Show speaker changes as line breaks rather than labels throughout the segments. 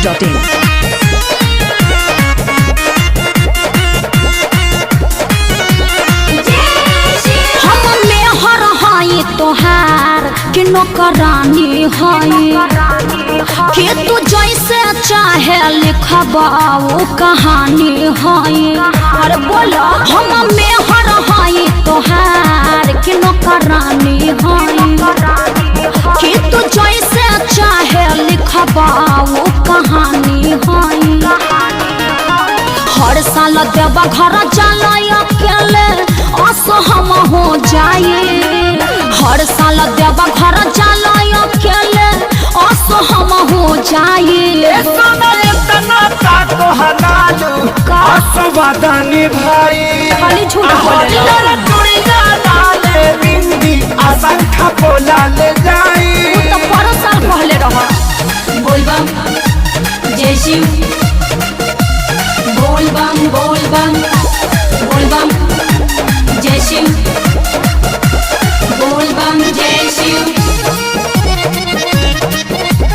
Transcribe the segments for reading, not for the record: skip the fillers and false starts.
masti.in.
हम मेहर हई तोहार कि नौकरानी हई, कि तू जैसे चाहे लिखबा वो कहानी हई। अरे बोलो, हम मेहर हई तोहार कि नौकरानी हई, कि तू जैसे चाहे लिखबा वो कहानी हई। हर साल देवा घर जाला अकेले असहम हो जाए, हर साल देवा घर जाला अकेले असहम हो जाए।
असवादानी भाई
खाली झूठ बोलेला।
चुड़िया डाले बिंदी आशंका बोला ले जाई।
तो पर साल कहले रह।
बोल बम जय शिव, बोल बम बोल बम बोल बम जय शिव, बोल बम जय शिव।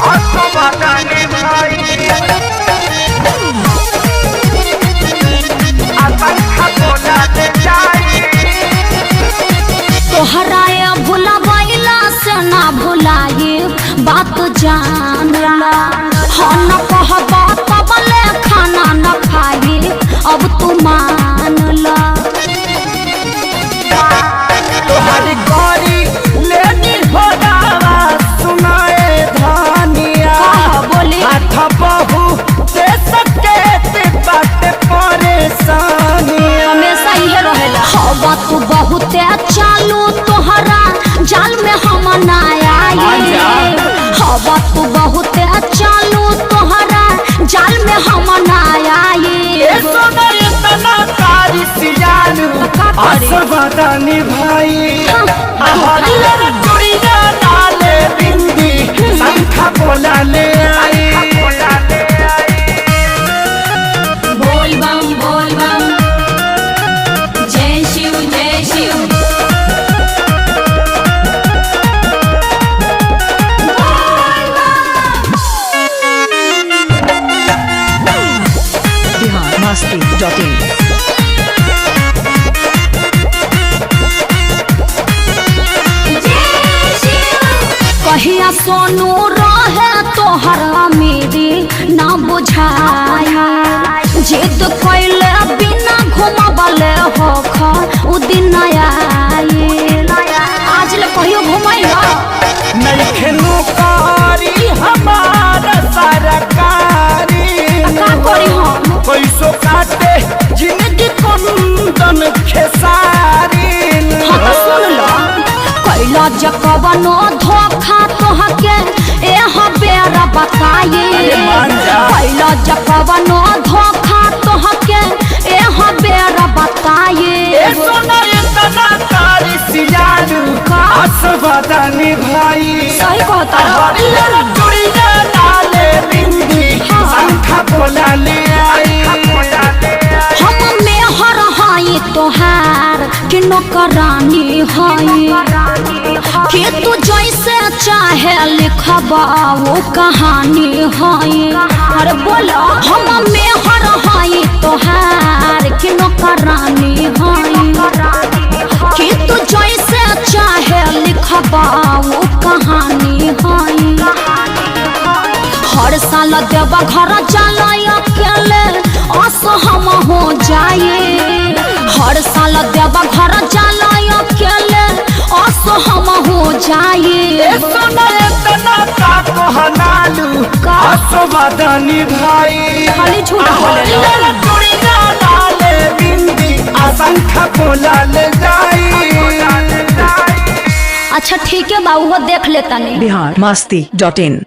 असवादानी भाई आशंका बोला ले जाई।
तोहराए भुलावैला से ना भुलाए बात जान ला, हाँ न कहबा तबले खाना न खाए अब तू मान ला।
तोहर गौरी लेनी हो दावा सुनाए धानिया।
कहा बोली?
हाथ बहु दे सके ते बात परेशानिया।
हमेशा इहे रहेला। हवा तू बहुते चालू तोहरा जाल में हम ना आए, हवा तू बहुते चालू तोहरा जाल में हम ना आए।
ए सोना इतना कारी सियानु
का करी?
असवादानी भाई हरियर चुड़िया डाले बिंदी शंखा बोला ले आई।
बोल बम बोल बम जय शिव जय शिव।
Bihar masti.in.
कहिया सोनू रहे तोहर अमीरी ना बुझाई, जिद कैले बिना घुमावले होख उ दिन आई। आज ले कहियो घुमैला?
नइखे नुकारी हमार सरकारी।
का करी हम?
कैसो काटे जिंदगी कुंदन खेसारी।
हाँ तो सुन लो, कैला जकवनो धोखा तोहके एह बेरा बताई।
अरे मान जा।
कैला जकवनो धोखा तोहके एह बेरा बताई।
ए सोना इतना कारी सियानु
का?
असवादानी भाई
सही कहता रहो।
हरियर चुड़िया डाले बिंदी
हाँ।
शंखा बोला ले आई।
हम मेहर हई तोहार कि नौकरानी हई, कि तू जैसे चाहे लिखबा वो कहानी हई। अरे बोलो, हम मेहर हई तोहार कि नौकरानी हई, कि तू जैसे चाहे लिखबा वो कहानी हई। हर साल देवा घर जाला अकेले असहम हो जाए, हर साल देवा घर जाला अकेले असहम हो जाए।
ए सोना इतना का कहनालू
का?
असवादानी भाई
खाली झूठ बोलेला।
हरियर चुड़िया डाले बिंदी आशंका बोला ले जाई।
अच्छा ठीक है बाबू, देख लेता नहीं।
Bihar masti.in.